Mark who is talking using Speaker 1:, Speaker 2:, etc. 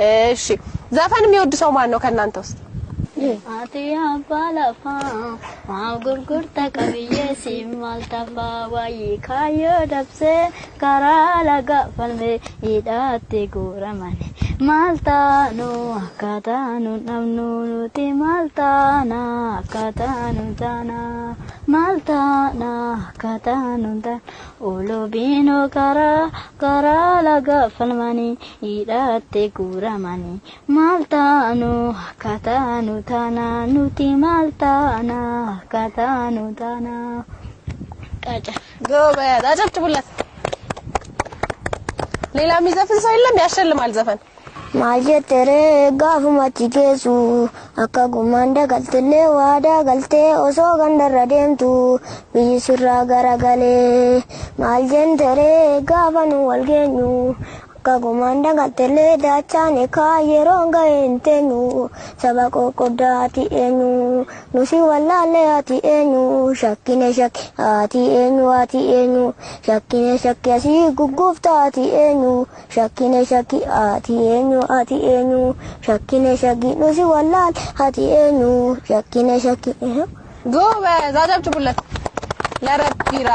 Speaker 1: እሺ ዘፈን የሚወድ ሰው ማን ነው ከእናንተ ውስጥ?
Speaker 2: Ati abbaa lafaa maaf gurgurta qabiyyee siin maal tafaa waayee kaayyoo dabsee karaa laga falmee hidhaatti guuramane maal taanu akka taanu dhabnu nuti maal taana akka taanu taana maal taana akka taanu taana olobiinoo karaa karaa laga falmanii hidhaatti guuramanii maal taanu akka taanu taana nuti maal taana akka taanu taana. ቃጫ
Speaker 1: ጎበዝ፣ አጨብጭቡለት። ሌላ የሚዘፍን ሰው የለም? ያሸልማል ዘፈን።
Speaker 3: Maal jetteree gaafuma achi geessu akka gumaan dagaltillee waadaa galtee osoo gandarra deemtu biyyi sirraa garagalee maal jetteree gaafa nu wal geenyu akka gumaan dagaltillee daachaan ekaa yeroon ga'e hin teenyu saba qoqqoddaa ati eenyu nusi wallaallee ati eenyu shakkine shakki ati eenyu ati eenyu shakkine shakki asii gugguufta ati eenyu shakkine shakki ati eenyu ati eenyu shakkine shakki nusi wallaal ati eenyu shakkine shakki.
Speaker 1: ጎበዝ፣ አጨብጭቡለት ለረቢራ።